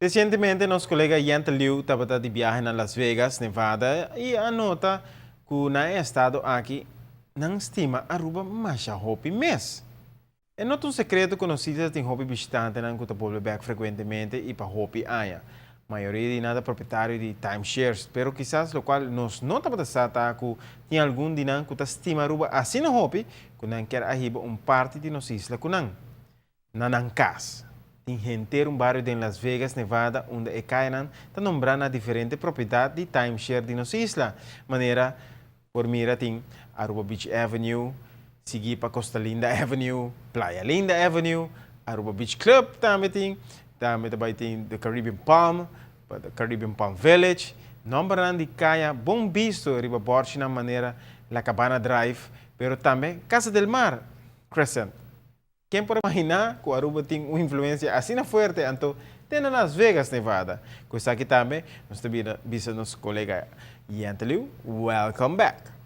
Recientemente nos colega Yenta Liu tabata di biahe na Las Vegas, Nevada, y a nota cu na e estado aki nan stima Aruba masha hopi mes. E no ta un secreto cu nos isla tin hopi bishitantenan cu ta bolbe bek frecuentemente y pa hopi aña. Mayoria di nan ta propietario di timeshares, pero kisas locual nos no tabata sa ta cu tin algun di nan cu ta stima Aruba asina hopi cu nan kier a hiba un parti di nos isla cu nan na nan cas. Tin henter un bario den Las Vegas, Nevada, unda e cayanan ta nombra na diferente propiedad di timeshare di nos isla. Manera por mira tin Aruba Beach Avenue, sigui pa Costa Linda Avenue, Playa Linda Avenue, Aruba Beach Club tambe tin, tambe tambe tin The Caribbean Palm, The Caribbean Palm Village, nombernan di caya bon bisto riba borchinan manera La Cabana Drive, pero tambe Casa del Mar Crescent. Ken por imagina cu Aruba tin un influencia asina fuerte anto te na Las Vegas, Nevada? Cu esaki tambe, nos ta bisa nos colega Yenteliu, welcome back.